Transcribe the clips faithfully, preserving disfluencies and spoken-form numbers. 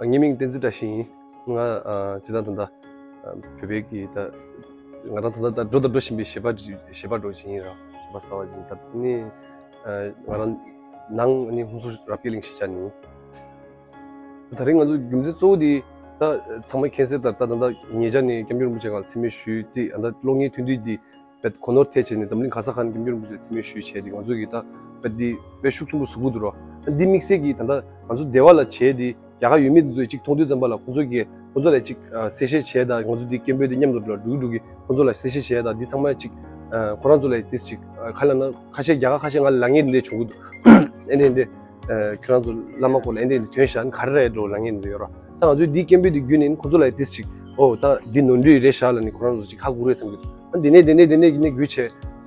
ངའི་མིང་བསྟན་འཛིན་བཀྲ་ཤིས་ཡིན། ང་ཨ་ཅི་ད་ད་ད་བོད་པའི་གི་ད་ང་རང་ད་ད་ད་འགྲོ་ད་འགྲོ་བཞིན་པའི་གཞས་པ་གཞས་པ་འགྲོ་བཞིན་ཡིན་ར། གཞས་པ་གསར་བ་ཞིག་ཡིན། ད་ནི་ང་རང་ནང་ནི་ཧུན་སུར་རབ་རྒྱས་གླིང་གཞིས་ཆགས་ནས། ད་རིང་ང་ཚོ་རྒྱུ་མཚན་གཙོ་བོ་དེ་ད་ཚང་མ་མཁྱེན་གསལ་ལྟར་ད་ད་ད་ཉེ་ཆར་ནས་སྐྱབས་མགོན་རིན་པོ་ཆེ་སྒང་ལ་མཚན་སྨད་ཞུས་ཏེ་ད་ད་གློག་བརྙན་ཐུང་ཐུང་དེ་བེད་གོ་ནོར་ཐེབས་བྱས་ནས་འཛམ་གླིང་ག་ས་ག་ནས་སྐྱབས་མགོན་རིན་པོ་ཆེ་ལ་མཚན་སྨད་ཞུས་བྱས་ཏེ་ང་ཚོ་གི་ད་བེད་འདི་དཔེ་ཤུགས་ཆེན་པོ་བཟོ་གི་འདུག་ར། འདི་དམིགས་བསལ་གྱིས་ད་ལྟ་ང་ཚོ་སྡེ་བ་ལ་བྱས་ཏེ་རྒྱ་གར་ཡུལ་མི་དེ་ཚོས་ཅིག་མཐོང་དུས་ཙམ་པ་ལ་ཁོང་ཚོ་གིས་ཁོང་ཚོ་ལ་ཅིག་གསལ་བཤད་བྱས་དང་ང་ཚོ་འདི་སྐད་འབོད་དེ་མཉམ་དུ་འགྲོ་འགྲོ་གི་འགྲོ་གི་ཁོང་ཚོ་ལ་གསལ་བཤད་བྱས་དང་འདི་ཚང་མ་ཅིག་ཁོ་རང་ཚོ་ལ་དེ་ཅིག་ག་ལ་ན་ཁ་ཤས་རྒྱ་གར་ཁ་ཤས་ང་ལ་ལབ་མཁན་འདི་འདྲ་བྱུང་གི་འདུག་ཨེ་འདྲ་འདྲ། ཁྱོད་རང་ཚོ་བླ་མ་སྐོར་ལ་ཨེ་འདྲ་འདི་ཐོན་ཤག་ག་རེ་རེད་འགྲོ་ལབ་མཁན་འདི་ཡོད་ར། ད་ང་ཚོས་འདི་སྐད་འབོད་འདི་བརྒྱུད་ནས་ཁོ་ཚོ་ལ་ཏིས་ཅིག་ཨོ་ད་འདི་ནོར་འཁྲུལ་རེད་ཤག་ལབ་ནས་ཁོ་རང་ཚོ་ཅིག་ཧ་གོ་རེད་བསམ་གྱི་འདུག་ཨ་འདི་ནས་འདི་ནས་འདི་ནས་འདི་ནས་བརྒྱུད་བྱས་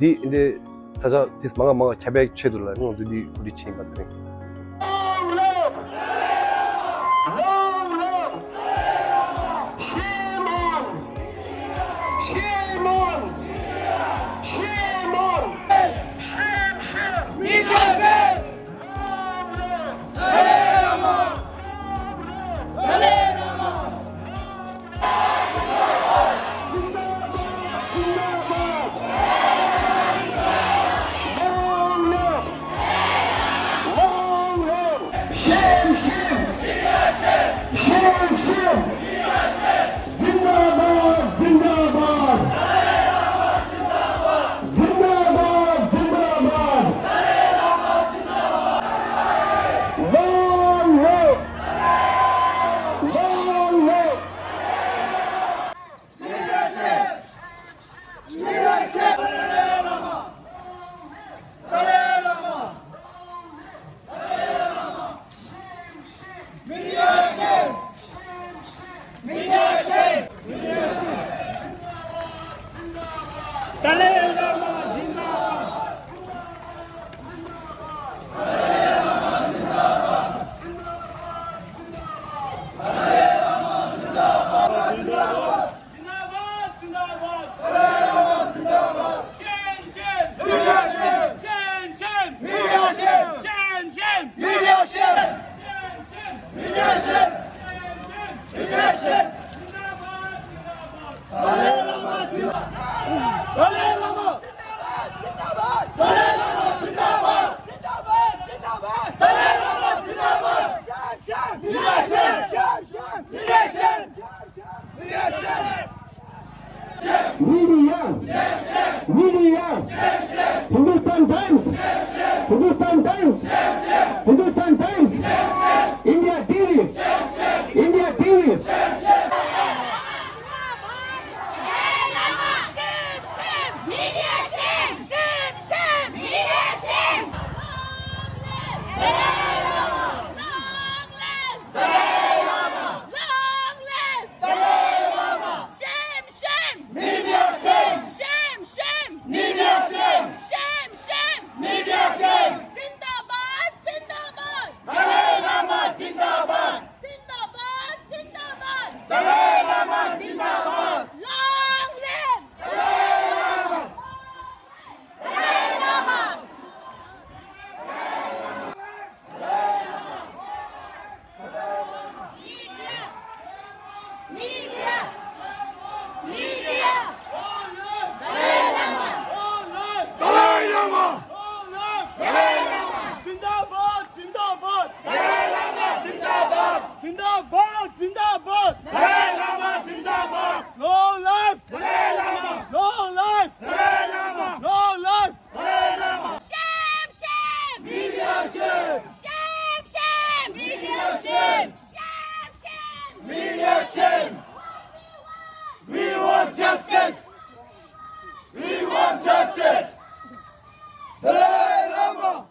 འདི་ཨེ་འདྲ་ས་ཆ་ཏིས་མང་ང་མང་ང་ཁྱབ་པའི་ཆེད་དུ་ལ་ང་ཚོས་འདི་གོ་སྒྲིག་བྱས་ཡིན་པ་དེ་རེད། Zindabad, zindabad. Zindabad, zindabad. Long live. Long live. Dalai Lama zindabad. Zindabad, zindabad. Shem, shem. Shem, shem. Shem, shem. Shem, shem. Zindabad, zindabad. Dalai Lama zindabad. Dalai Lama. Zindabad, zindabad. Dalai Lama zindabad. Zindabad, zindabad. Dalai Lama zindabad. Shem, shem. Shem, shem. Shem, shem. Media. Media. Hindustan Times. Hindustan Times. Hindustan Times. India T V. India T V. Dalai Lama! Long live! Dalai Lama! Long live! Dalai Lama! Shame, shame! Media shame! Shame, shame! Media shame! Shame, shame! Media shame! Zindabad, zindabad! Dalai Lama zindabad! Zindabad, zindabad! Dalai Lama zindabad! Long live! Dalai Lama! Dalai Lama! Media! Media! Media! Dalai Lama! Dalai Lama! Dalai Lama! Zindabad! Zindabad! Dalai Lama! Zindabad! Zindabad! Zindabad! Dalai Lama! Zindabad! Long life! Dalai Lama! Long life! Dalai Lama! Long life! Dalai Lama! Shame, shame! Media shame! Shame, shame! Media shame! Shame, shame! Media shame! We want justice! We want justice! Dalai Lama!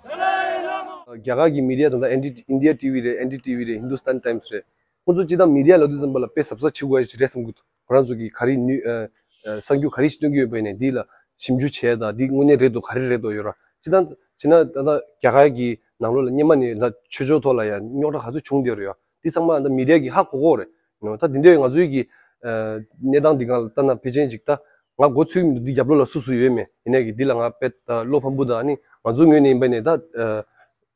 Dalai Lama! རྒྱ་གར་གྱི་མི་ཌི་ཡ་དང་ད་ཨེན་ཌི་ཨིན་ཌི་ཡ་ཊི་ཝི་རེད། ཨེན་ཌི་ཊི་ཝི་རེད། ཧིན་དུ་སྟན་ཊའིམ་སི་རེད། ཁོང་ཚོ་སྤྱིར་བཏང་མི་ཌི་ཡ་ལབ་དུས་ཙམ་པ་ལ་དཔེ་གཟབ་གཟབ་བྱེད་དགོས་ཡ་ཞིག་རེད་བསམ་གྱི་འདུག་ཁོ་རང་ཚོ་གིས་ག་རེ་ནུས་ཨ་ཨ་གསར་འགྱུར་ག་རེ་ཞིག་སྟོན་གྱི་ཡོད་པ་ཡིན་ནའི་འདི་ལ་ཞིབ་འཇུག་བྱས་དང་འདི་དངོས་གནས་རེད་འདུག་ག་རེ་རེད་འདུག་ཡོད་ར། སྤྱིར་བཏང་བྱས་ན་ད་ལྟ་རྒྱ་གར་གྱི་ནང་ལོགས་ལ་སྔོན་མ་ནས་ལ་ཆོས་ཕྱོགས་ཐོག་ལ་ཡང་རྙོག་དྲ་ག་ཚོད་བྱུང་བསྡད་ཡོད་རེད་ཡ། འདི་ཚང་མ་ད་མི་ཌི་ཡ་གིས་ཧ་གོ་གོ་རེད། ད་འདི་འདྲའི་ང་ཚོའི་གི་ཨ་གནས་སྟངས་འདི་སྒང་ལ་ལྟ་ན་ཕལ་ཆེར་ཅིག་ད་ང་མགོ་ཚོད་ཀྱི་མི་འདུག་འདི་རྒྱབ་ལོགས་ལ་སུ་སུ་ཡོད་མེད། ཡིན་ནའི་གི་འདི་ལ་ང་དཔེ་ད་བློ་ཕམ་པོ་དང་ཨ་ནི་ང་ཚོའི་ངོས་ནས་ཡིན་པ་ནས་ད་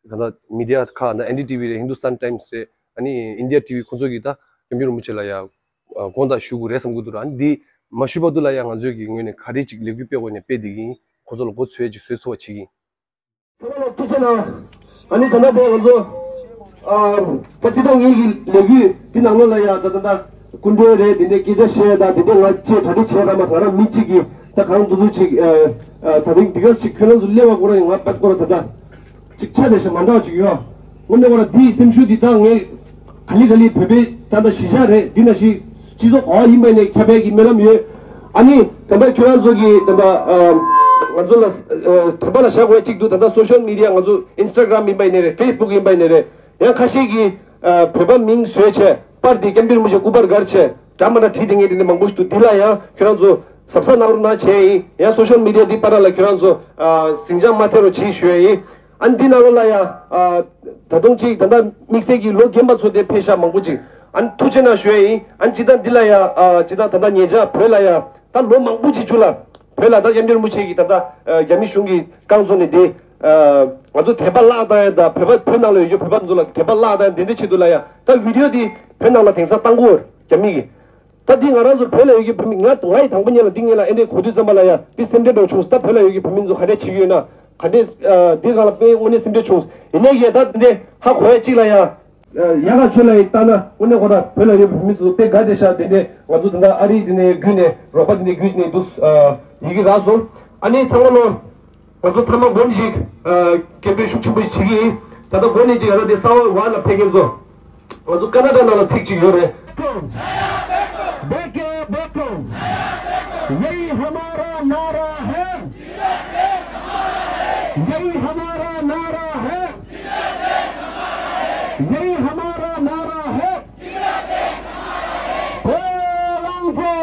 ཨ་ད་མི་ཌི་ཡ་ཁག་ད་ཨེན་ཌི་ཊི་ཝི་རེད། ཧིན་དུ་སྟན་ཊའིམ་སི་རེད། ཨ་ནི་ཨིན་ཌི་ཡ་ཊི་ཝི་ཁོང་ཚོ་གིས་ད་སྐྱབས་མགོན་རིན་པོ་ཆེ་ལ་ཡ་དགོངས་དག་ཞུ་དགོས་རེད་བསམ་གྱི་འདུག་ཨ་ནི་འདི་མ་ཞུས་བར་དུ་ལ་ཡ་ང་ཚོས་ཀྱི་ངོས་ནས་ག་རེ་ཅིག་ལས་འགུལ་སྤེལ་དགོས་ནས་སྤེལ་བསྡད་ཀྱི་ཡིན། ཁོང་ཚོ་ལ་མགོ་ཚོས་ཀྱི་བཟོས་ཐུབ་པ་བྱེད་ཀྱི་ཡིན། ཚང་མ་ལ་ཐུགས་རྗེ་གནང་། ཨ་ནི་ད་ལྟ་དེ་ང་ཚོ་ཨ་ད་སྤྱི་བཏང་ངེད་ཀྱི་ལས་འགུལ་འདི་ནང་ལོགས་ལ་ཡ་ད་ད་ད་སྐུ་མགྲོན་རེད། དེ་འདྲའི་སྐད་ཆ་བཤད་ད་དེ་འདྲའི་ང་བཅས་གྲ་སྒྲིག་བྱས་ད་མ་ཟ་ར་མི་གཅིག་གིས་ད་གང་འདུག་འདུག་ཅིག་ཨ་ད་རིང་འདི་ག་ཅིག་ཁྱོད་རང་ཚོ་སླེབས་པ་ཁོ་རང་ཡིན། ང་པད་ཁོ་ར་ད་ད་ཅིག་ཆ་དེ་ཞིག་མ་འདྲ་བ་ཅིག་ཡོད། དངོས་གནས་ཁོ་ར་འདིའི་སེམས་ཤུགས་འདི་ད་ངས་ག་ལེ་ག་ལེ་བོད་པའི་ད་ལྟ་གཞིས་ཆགས་རེད། འདི་ན་ཞིག་སྤྱི་ཚོགས་ག་བ་ཡིན་པ་ནས་ཁྱབ་པའི་གི་སྨོན་ལམ་ཡོད། ཨ་ནི་ད་ལྟ་ཁྱོད་རང་ཚོ་གི་ད་ལྟ་ང་ཚོ་ལ་དྲན་པ་ལ་བཞག་དགོས་གཅིག་འདུག་ད་ལྟ་སོ་ཤལ་མི་ཌི་ཡ་ང་ཚོ་ཨིན་སི་ཊ་གྷ་རམ་ཡིན་པ་ཡིན་ནའི་རེད། ཕེ་སི་བུག་ཡིན་པ་ཡིན་ནའི་རེད། ཡང་ཁ་ཤས་ཀྱིས་བོད་པ་མིང་བཟོས་བྱས་པར་འདི་སྐྱབས་མགོན་རིན་པོ་ཆེ་སྐུ་པར་སྒར་བྱས་འདྲ་མ་འདྲ་བྲིས་དེ་ངས་དེ་འདྲ་མང་པོ་ཞིག་འདུག་འདི་ལ་ཡང་ཁྱོད་རང་ཚོ་གཟབ་གཟབ་གནང་རོགས་གནང་བྱས་ཡིན། ཡང་སོ་ཤལ་མི་ཌི་ཡ་འདི་པར་ལ་ཁྱོད་རང་ཚོ་ཟིང་ཆ་མ་ཐེབས་རོགས་གྱིས་ཞུ་ཡ་ཡིན། ཨ་ནི་འདི་ནང་ལོགས་ལ་ཡ། ད་དུང་གཅིག་ད་ལྟ་དམིགས་བསལ་གྱི་ལོ་རྒན་པ་ཚོ་དེ་ཕེབས་ཤག་མང་པོ་ཅིག་ཨ་ནི་ཐུགས་རྗེ་གནང་ཞུ་ཡ་ཡིན། ཨ་ནི་སྤྱིར་བཏང་འདི་ལ་ཡ། སྤྱིར་བཏང་ད་ལྟ་ཉེ་ཆར་བོད་ལ་ཡ། ད་ལོ་མང་པོ་ཅིག་བཅུག་ལ། བོད་ལ་ད་སྐྱབས་མགོན་རིན་པོ་ཆེ་གིས་ད་ལྟ་རྒྱ་མི་གཞུང་གིས་རྐང་བཙུགས་ནས་དེ། ང་ཚོ་དད་པ་བརླག་བཏང་ཡ་ད་བོད་པ་བོད་ནང་ལ་ཡོད་རྒྱུ་བོད་པ་ཚོ་ལ་དད་པ་བརླག་བཏང་ཡ་དེ་འདྲ་ཆེད་དུ་ལ་ཡ། ད་བི་ཌི་ཡོ་དེ་བོད་ནང་ལ་དེང་སང་བཏང་གི་ཡོད་རྒྱ་མི་གིས། ད་འདི་ང་རང་ཚོ་བོད་ལ་ཡོད་ཀྱི་བོད་མི་ང་ང་ཡི་དང་པོ་ཉིད་ལ་འདི་ངེད་ལ་ཨེ་འདྲའི་གོ་དུས་ཙམ་པ་ལ་ཡ་འདི་སེམས་ཁྲལ་འདྲ་བྱུང་སོང་། ད་བོད་ལ་ཡོད་ཀྱི་བོད་མི་ཚོ་ག་འདྲས་བྱེད་ཀྱི་ཡོད་ན་ག་འདྲས་འདི་སྒང་ལ་དཔེ་དངོས་གནས་སེམས་ཁྲལ་བྱུང་སོང་། ཡིན་ནའི་ཡ་ད་འདི་འདྲས་ཧ་གོ་ཡ་གཅིག་ལ་ཡ། ཡ་ང་ཁྱོད་ལ་ཡི་ལྟ་ན་དངོས་གནས་ཁོ་ད་བོད་ལ་ཡོད་པའི་བོད་མི་ཚོ་དཔེ་དགའ་བདེ་ཤག་དེ་འདྲས་ང་ཚོ་ད་ལྟ་ཨ་རི་དེ་ནས་བརྒྱུད་ནས་རོགས་པ་དེ་འདྲས་བརྒྱུད་ནས་འདུག་ཡི་གེ་རག་སོང་། ཨ་ནི་ཚང་མ་ལོ། ང་ཚོ་ཐ་མ་འགོ་ནས་ཅིག་སྐད་འབོད་ཤུགས་ཆེན་པོ་ཞིག་བྱེད་ཀྱི་ཡིན། ད་ལྟ་འགོ་ནས་ཅིག་ང་ཚོ་འདི་ས་བ་བར་ལ་ཕེབས་མཁན་ཚོ། ང་ཚོ་ཀ་ན་ཌ་ནང་ལ་ཚིག་ཅིག་ཡོད་རེད། बेके बेको, यही हमारा नारा है, यही हमारा नारा है, यही हमारा नारा है। Polanco!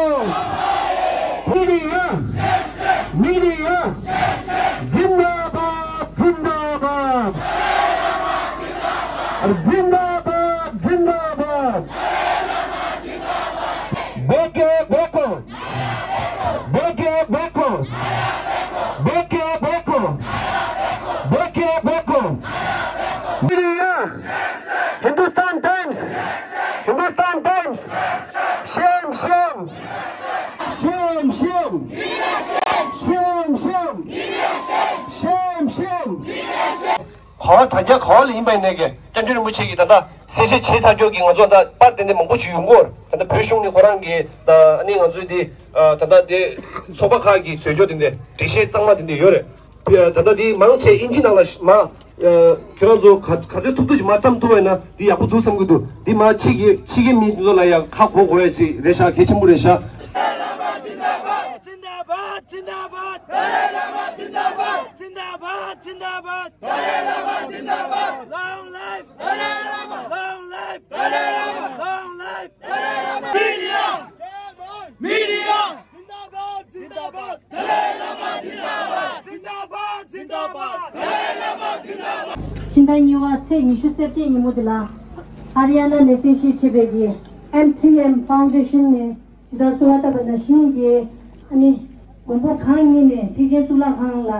Media! Media! जिंदाबाद, जिंदाबाद! जिंदाबाद, जिंदाबाद! बेके बेको! बेके बेको! बेके बेको! बेके Beko! Media! Hindustan Times! Hindustan Times! Shame, shame! Shame, shame! Shame, shame! Shame, shame! ག་བ་དྲ་རྒྱ་ག་བ་ལ་ཡིན་པ་ཡིན་ནའི་གི་སྐྱབས་མགོན་རིན་པོ་ཆེ་གིས་ད་ལྟ་གསལ་བཤད་བྱས་ཚར་ཀྱོག་གི་ང་ཚོ་ད་པར་དེ་འདྲ་མང་པོ་ཞིག་ཡོང་གི་ཡོད་རེད། ད་ལྟ་བོད་གཞུང་ནས་ཁོ་རང་གི་ད་ཨ་ནི་ང་ཚོའི་དེ་ད་ལྟ་དེ་ཚོགས་པ་ཁག་གི་བཟོས་ཀྱོག་དེ་འདྲ་འགྲེལ་བཤད་གཙང་མ་དེ་འདྲ་ཡོད་རེད། ད་ལྟ་དེ་མང་ཆེ་ཨིན་ཇི་ནང་ལ་མ་ཁྱོད་རང་ཚོ་ག་ག་ཚོད་ཐུབ་ཐུབ་ཅིག་མ་བཀྲམ་ཐུབ་པ་ཡིན་ན་དེ་ཡག་པོ་འདུག་བསམ་གྱི་འདུག་དེ་མ་ཕྱི་གི་ཕྱི་གི་མི་ཚོ་ལ་ཡང་ཧ་གོ་དགོས་ཡ་ཅིག་རེད་ཤག་གལ་ཆེན་པོ་རེད་ཤག Zindabad, zindabad, Dalai Lama zindabad, zindabad, zindabad, Dalai Lama zindabad, long live Dalai Lama, long live Dalai Lama, long live Dalai Lama. Media, media, zindabad, zindabad, Dalai Lama zindabad, zindabad, zindabad, Dalai Lama zindabad. ཕྱི་ཟླ་གཉིས་པ་ཚེས་ཉི་ཤུ་རྩ་བརྒྱད་ཉིན་མོ་དེ་ལ་ཧ་རི་ཡ་ན་ནས་གསལ་བཤད་བྱས་པའི་གི་M three M Foundation ནས། ཇི་ལྟར་གསོལ་བ་བཏབ་པ་ནང་བཞིན་གྱི་ཨ་ནི་མགོན་པོ་གང་ཉིད་ནས་ཐེག་ཆེན་གཙུག་ལག་ཁང་ལ་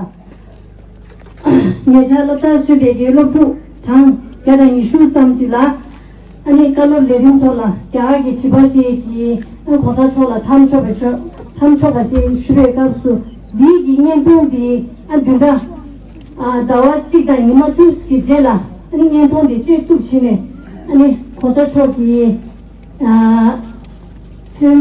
ཉེ་ཆར་སློབ་གྲྭར་སོན་པའི་དགེ་སློབ་ཕྲུག་གྲངས་བརྒྱ་དང་ཉི་ཤུ་ཙམ་ཞིག་ལ་ཨ་ནི་བཀའ་སློབ་ལས་རིམ་ཐོག་ལ་རྒྱ་གར་གྱི་བྱིས་པ་ཅིག་གིས་ཨ་ནི་གོང་ས་མཆོག་ལ་འཐམ་ཆོག་པའི་ཆོག་འཐམ་ཆོག་པ་ཞིག་ཞུ་བའི་སྐབས་སུ་འདིའི་གི་བརྙན་ཐུང་འདི་ཨ་བདུན་ཕྲག་ཨ་ཟླ་བ་གཅིག་དང་ཉི་མ་བཅུ་གི་རྗེས་ལ་ཨ་ནི་བརྙན་ཐུང་འདི་བཅད་གཏུབ་བྱས་ནས་ཨ་ནི་གོང་ས་མཆོག་གིས། ཨ་ཚུན།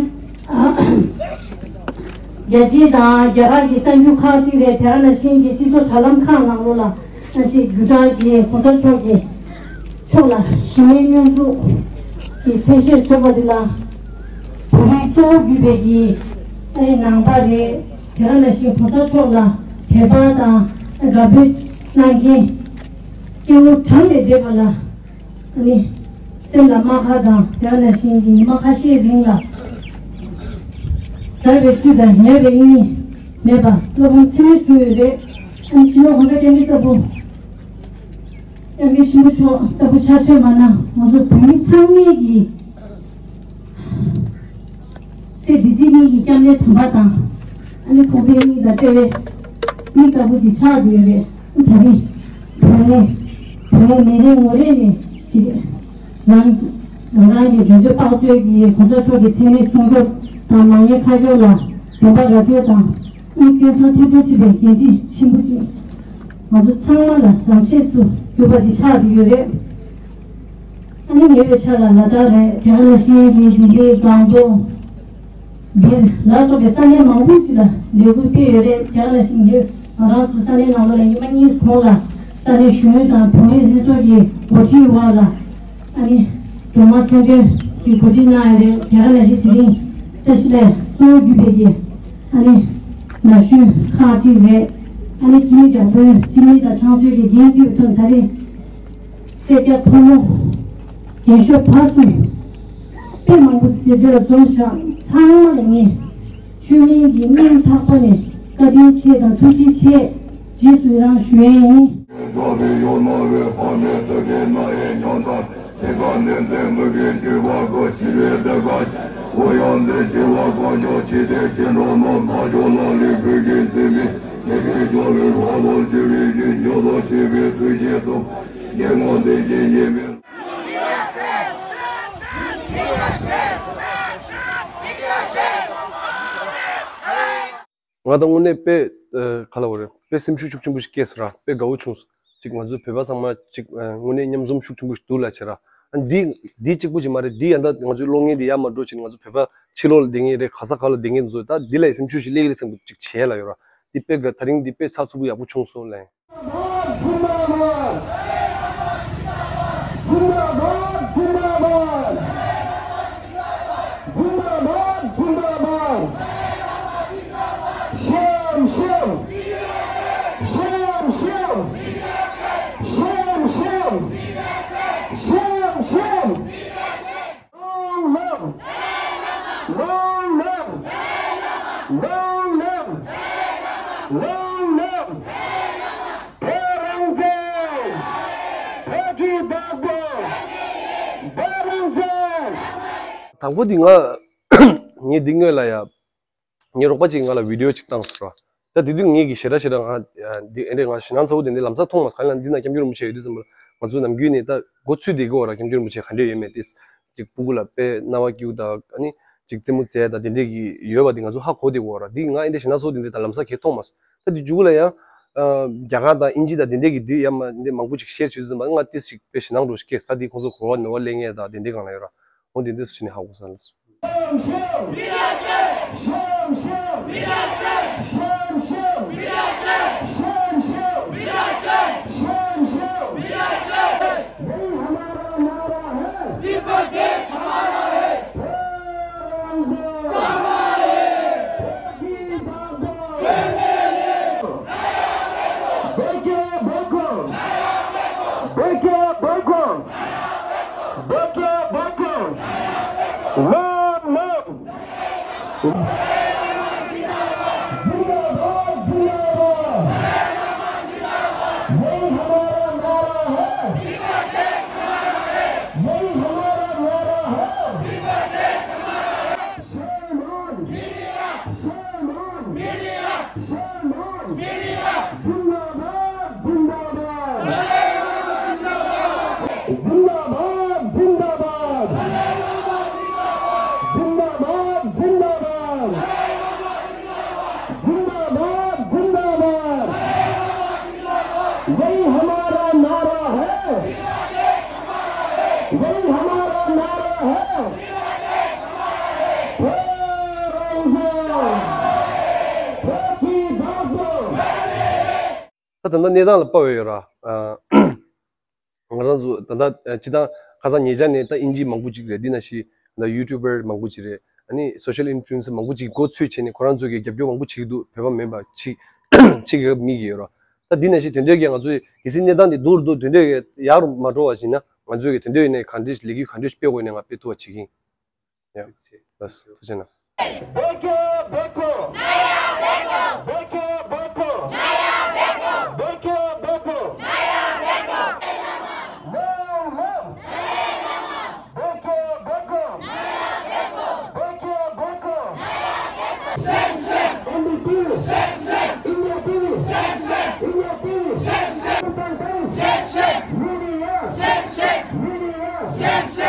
རྒྱལ་སྤྱི་དང་རྒྱ་གར་གྱི་གསར་འགྱུར་ཁག་ཅིག་རེད། དེ་ག་ནང་བཞིན་གྱི་སྤྱི་ཚོགས་དྲ་ལམ་ཁག་ནང་ལོགས་ལ་ཨ་ཅིག་བརྒྱུད་བསྒྲགས་ཀྱིས་གོང་ས་མཆོག་གི་ཕྱོགས་ལ་གཞི་མེད་བསྙོན་འཛུགས་ཀྱི་མཚན་ཤས་བཟོས་པ་འདི་ལ་བོད་རིགས་གཙོ་བོ་གྱུར་པའི་གི་ཨ་ནི་ནང་པ་རེད། དེ་ག་ནང་བཞིན་གོང་ས་མཆོག་ལ་དད་པ་དང་དགའ་འབོད་གནང་མཁན་སྐྱེ་བོ་གྲངས་ལས་འདས་པ་ལ། ཨ་ནི། སེམས་ལ་རྨ་ཁ་དང་དེ་ནང་བཞིན་གྱི་ཉི་མ་ཁ་ཤས་རིང་ལ། ཟ་བའི་བཅུད་དང་ཉལ་བའི་གཉིད་མེད་པར་བློ་ཕམ་ཚད་མེད་བྱུང་ཡོད་རེད། ཨ་ནི་སྤྱི་ནོར་གོང་ས་སྐྱབས་མགོན་ལྟ་བུ། སྐྱབས་མགོན་ཆེན་པོ་མཆོག་ལྟ་བུ་ཆ་མཚོན་མ་གནང་ང་ཚོ་བོད་མི་ཚང་མས་ཀྱི། ཚེ་འདི་ཕྱི་གཉིས་ཀྱི་སྐྱབས་གནས་དམ་པ་དང་། ཨ་ནི་ཕུགས་ཕན་གཉིས་དང་འབྲེལ་བའི་མིག་ལྟ་བུ་ཅིག་ཆགས་བསྡད་ཡོད་རེད། ད་རེས་བོད་ནས་བོད་ནས་ནད་རིགས་ངོ་རེ་ནས་ཅིག་ ནང་ང་རང་གི་འཇོན་ཐང་དཔག་ཚོད་ཀྱིས་གོང་ས་མཆོག་གི་མཚན་གནས་སྲུང་སྐྱོབ་དང་མ་ཉེས་ཁ་གྱོག་ལ་བདེན་པ་ར་སྤྲོད་དང་དབུགས་སྐྱོན་ཚང་ཐེབས་གཏོང་བྱེད་པའི་འགན་འཁྲི་ཆེན་པོ་ཅིག་ང་ཚོ་ཚང་མ་ལ་རང་ཆས་སུ་གྱུར་པ་ཞིག་ཆགས་བསྡད་ཡོད་རེད། ཨ་ནི་ཉེ་བའི་ཆར་ལ་ལ་དྭགས་རེད། དེ་ག་ནང་བཞིན་གྱི་ལྡི་ལི་སྒང་ཏོག་འདིར་ལ་སོགས་པའི་ས་གནས་མང་པོ་ཅིག་ལ་ལས་འགུལ་སྤེལ་ཡོད་རེད། དེ་ག་ནང་བཞིན་གྱི་ང་རང་ཚོ་ས་གནས་ནང་ལོགས་ལ་ཉི་མ་གཉིས་གོང་ལ་ས་གནས་གཞོན་ནུ་དང་བུད་མེད་ལྷན་ཚོགས་ཀྱི་འགོ་ཁྲིད་འོག་ལ་ཨ་ནི་སྒྲོལ་མ་མཚོན་དོན་གྱི་གོ་སྒྲིག་གནང་ཡོད་རེད། དེ་ག་ནང་བཞིན་དེ་རིང་བཀྲ་ཤིས་ལས་གཙོ་བོ་གྱུར་པའི་གི་ཨ་ནི་ན་གཞོན་ཁག་ཅིག་རེད། ཨ་ནི་སྤྱི་མི་རྒྱ་དཔོན་སྤྱི་མི་དང་ཕྱག་མཛོད་ཀྱི་འགན་འཁྱེར་དང་ད་རེས་སེར་སྐྱ་ཕོ་མོ་རྒན་ཤོས་བར་གསུམ་དཔེ་མང་པོ་དེ་འདྲ་ལ་འཛོམས་ཤག་ཚང་མ་ལ་ངས་བཅོས་མིན་གྱི་སྙིང་ཐག་པ་ནས་བཀའ་དྲིན་ཆེ་དང་ཐུགས་རྗེ་ཆེ་རྗེས་སུ་ཡི་རང་ཞུ་ཡས་ཡིན། ང་དང་དངོས་གནས་དཔེ་ཨ་ག་ལབ་དགོས་རེད། དཔེ་སེམས་ཤུགས་ཤུགས་ཆེན་པོ་ཞིག་སྐྱེས་སོང་ར། དཔེ་དགའ་བོ་བྱུང་སོང་། ཅིག་ང་ཚོའི་བོད་པ་ཚང་མ་ཅིག་ཨ་དངོས་གནས་མཉམ་འཛོམས་ཤུགས་ཆེན་པོ་ཞིག་འདུག་ལབ་བྱས་ར། ཨ་འདི་འདི་གཅིག་པུ་ཅིག་མ་རེད། འདི་ཡང་ད་ང་ཚོའི་གློག་བརྙན་འདི་ཡར་མར་འགྲོ་བྱས་ནས་ང་ཚོ་བོད་པ་ཕྱི་ལོགས་ལ་བསྡད་མཁན་རེད། ག་ས་ག་ལ་བསྡད་མཁན་ཚོ་ད་འདི་ལ་ཡི་སེམས་ཤུགས་ཤིག་སླེབས་ཀྱི་རེད་བསམ་གྱི་ཅིག་བྱས་ལ་ཡོད་ར། འདི་དཔེ་དགའ། ད་རིང་འདི་དཔེ་ཚགས་ཚུད་པོ་ཡག་པོ་བྱུང་སོང་ལགས། Long live! Long live! Long live! Long live! བོད་རང་བཙན། བོད་ཀྱི་བདག་པོ། བོད་རང་བཙན། དང་པོ་འདི་ང་ངས་འདི་སྔོན་ལ་ཡ། ངའི་རོགས་པ་གཅིག་ང་ལ་བི་ཌི་ཡོ་གཅིག་བཏང་སོང་ར། ད་དེ་དུས་ངས་ཀྱི་ཞེ་དྲག་ཞེ་དྲག་ང་འདི་ཨེ་འདྲས་ང་ཞེད་སྣང་ཚ་བོ་དེ་འདྲས་ལམ་སང་མཐོང་མ་སོང་། ག་ལ་འདི་ན་སྐྱབས་མགོན་རིན་པོ་ཆེ་ཡོད་དུས་ཙམ་པ་ང་ཚོ་ནམ་རྒྱུན་ནས་ད་འགོ་ཚུད་བསྡད་ཀྱི་ཡོད་ར། སྐྱབས་མགོན་རིན་པོ་ཆེ་ག་འདྲས་ཡོད་མེད་དེ། ཅིག་སྤུ་གུ་ལ་དཔེ་རྣ་བ་སྐྱིད་པོ་དང་ཨ་ནི་ཅིག་རྩེད་མོ་རྩེ་ཡ་དང་དེ་འདྲས་ཀྱི་ཡོད་པ་དེ་ང་ཚོ་ཧ་གོ་བསྡད་ཀྱི་ཡོད་ར། འདི་ང་ཨེ་འདྲས་ཞེད་སྣང་ཚ་བོ་དེ་འདྲས་ད་ལམ་སང་གང་མཐོང་མ་སོང་། ད་དེ་མཇུག་ལ་ཡང་ཨ་རྒྱ་གར་དང་དབྱིན་ཇི་དང་དེ་འདྲས་ཀྱི་འདི་ཡ་མ་འདི་མང་པོ་ཅིག་ཤེར་བྱེད་དུས་ཙམ་པ་ང་ཏིས་ཅིག་དཔེ་ཞེད་སྣང་འདྲ་བོ་ཞིག་སྐྱེས། ད་འདི་ཁོང་ཚོ་གོ་བ་ནོར་བ་ལེན་ཡས་དང་དེ་འདྲས་གང་ལ་ཡོད་ར། འོ་དེ་འདྲས་སུ་ཕྱིན་ནས་ཧ་གོ་ས་ལ། Beke, beke. Beke, beke. Long live. जिंदाबाद, जिंदाबाद। यही हमारा नारा है। यही हमारा नारा है। Shame on! Shame on! Shame on! Zindabad! Zindabad! Zindabad! Zindabad! Zindabad! Zindabad! Zindabad! Zindabad! यही हमारा नारा है। वही हमारा नारा है। ད་ད་ལྟ་གནས་སྟངས་ལ་དཔག་པ་ཡོད་ར། ང་རང་ཚོ་ད་ལྟ་སྤྱི་བཏང་ཁ་སང་ཉེ་ཆར་ནས་ད་དབྱིན་ཇི་མང་པོ་ཅིག་རེད། འདི་ན་ཞིག་ད་ཡུ་ཊུབ་པར་མང་པོ་ཅིག་རེད། ཨ་ནི་སོ་ཤལ་ཨིན་ཕུ་ལུ་ཨེན་སར་མང་པོ་ཅིག་འགོ་ཚུད་བྱས་ནས་ཁོ་རང་ཚོ་གི་རྒྱབ་སྐྱོར་མང་པོ་བྱེད་ཀྱི་འདུག་བོད་པ་མིན་པ་ཅིག་ཅིག་གི་མི་གི་ཡོད་ར། ད་འདི་ནང་བཞིན་དེ་འདྲའི་གི་ང་ཚོས་གལ་སྲིད་གནས་སྟངས་འདི་སྡུག་རུ་འདུག་དེ་འདྲའི་གི་ཡག་རུ་མ་འགྲོ་བ་ཞིག་ན་ང་ཚོས་གི་དེ་འདྲའི་ནས་ག་འདྲའི་ལས་འགུལ་ག་འདྲའི་སྤེལ་དགོས་ནས་ང་སྤེལ་ཐུབ་པ་བྱེད་ཀྱི་ཡིན། ཡ། ལགས་སོ། ཐུགས་རྗེ་གནང་། Beke, beke. Beke, beke. Beke, beke. Long live. Beke, beke. Beke, beke. Shame, shame. N D P. Shame, shame. India P. Shame, shame. India P. Shame, shame. Shame, shame. Media. Shame, shame. Media. Shame, shame.